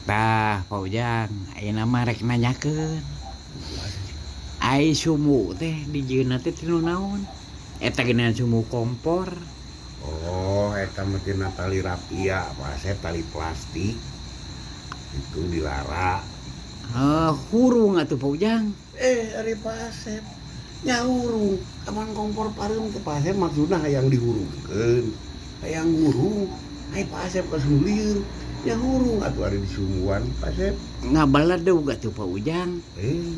Tah, Pak Ujang, ayeuna mah rek nanyakeun. Ai sumbu teh dijieunna teh tina naon? Eta geuningan sumbu kompor. Oh, eta mah tina tali rapia, Pak Asep, tali plastik. Itu dilara. Eh, hurung atuh, Pak Ujang. Eh, ari Pak Asep nya hurung. Kapan kompor pareum teh, Pak Asep, maksudna hayang dihurungkeun. Hayang hurung. Ai Pak Asep kasulieur. Nya hurung atuh ari disumbuan, Pak Asep. Ngabaledug atuh, Pak Ujang. Eh,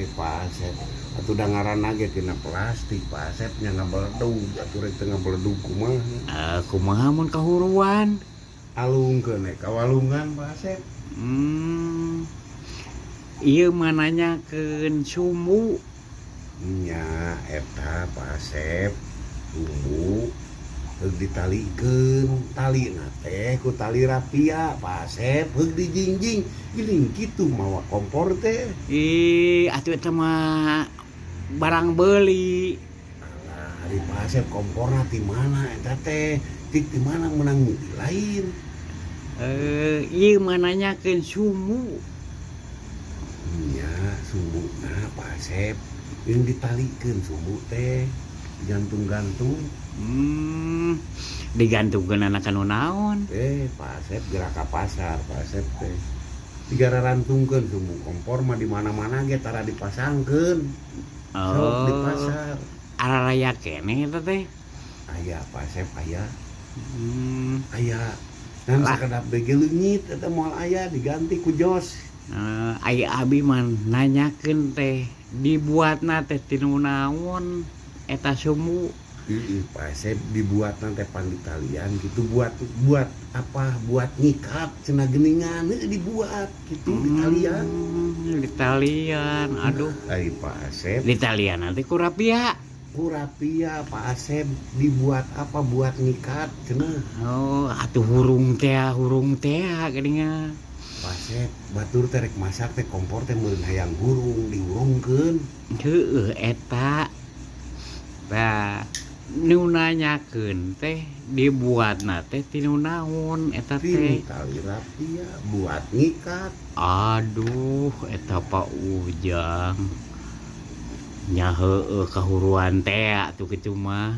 eh Pak Asep. Atuh da ngaranna ge tina plastik, Pak Asep, nya ngabeledug atuh, rek teu ngabeledug kumaha? Eh, kumaha mun kahuruan? Alungkeun we ka walungan, Pak Asep. Ieu mah nanyakeun sumbu. Nya eta, Pak Asep, sumbu heug ditalikeun, talina teh ku tali rapia, Pak Asep, heug dijingjing geuning kitu mawa kompor teh. Ih, atuh eta mah barang beuli. Alah, ari Pak Asep komporna ti mana eta teh? Tik ti mana meunang di lain? Eh, ieu mah nanyakeun sumbu. Nya sumbuna, Pak Asep, yang ditalikeun sumbu teh gantung-gantung. Digantungkeun anak anu naon? Eh, Pak Asep, gerak ka pasar Pak Asep teh digararantungkeun sumbu kompor mah di mana-mana ge tara dipasangkeun sok di pasar. Araraya keneh eta teh. Aya, Pak Asep, aya. Aya dan Lah. Sakedap bege leungit eta moal aya, diganti ku jos. Eh, ai abi mah nanyakeun teh dibuatna teh tina naon eta sumbu. Ih, Pak Asep, dibuat nanti pan ditalian gitu, buat buat apa, buat nyikat cenah geuningan. Heuh, dibuat gitu ditalian. Ditalian, aduh. Ai Pak Asep. Ditalian nanti ku rapia. Ku rapia, Pak Asep, dibuat apa, buat nyikat cenah. Oh, atuh hurung teh, hurung teh geuningan. Pak Asep, batur teh rek masak teh kompor teh meureun hayang hurung, dihurungkeun. Heueuh eta. Tah, nu nanyakeun teh dibuatna teh tina naon eta tinu teh? Tali rapia buat ngikat. Aduh, eta Pak Ujang. Nya heueuh, kahuruan teh atuh kitu mah.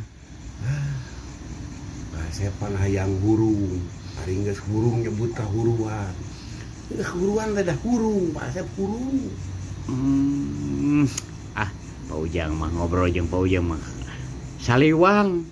Pak Asep pan hayang hurung, ari geus hurung nyebut kahuruan. Geus kahuruan teh dah hurung, Pak Asep, hurung. Ah, Pak Ujang mah, ngobrol jeung Pak Ujang mah saliwang.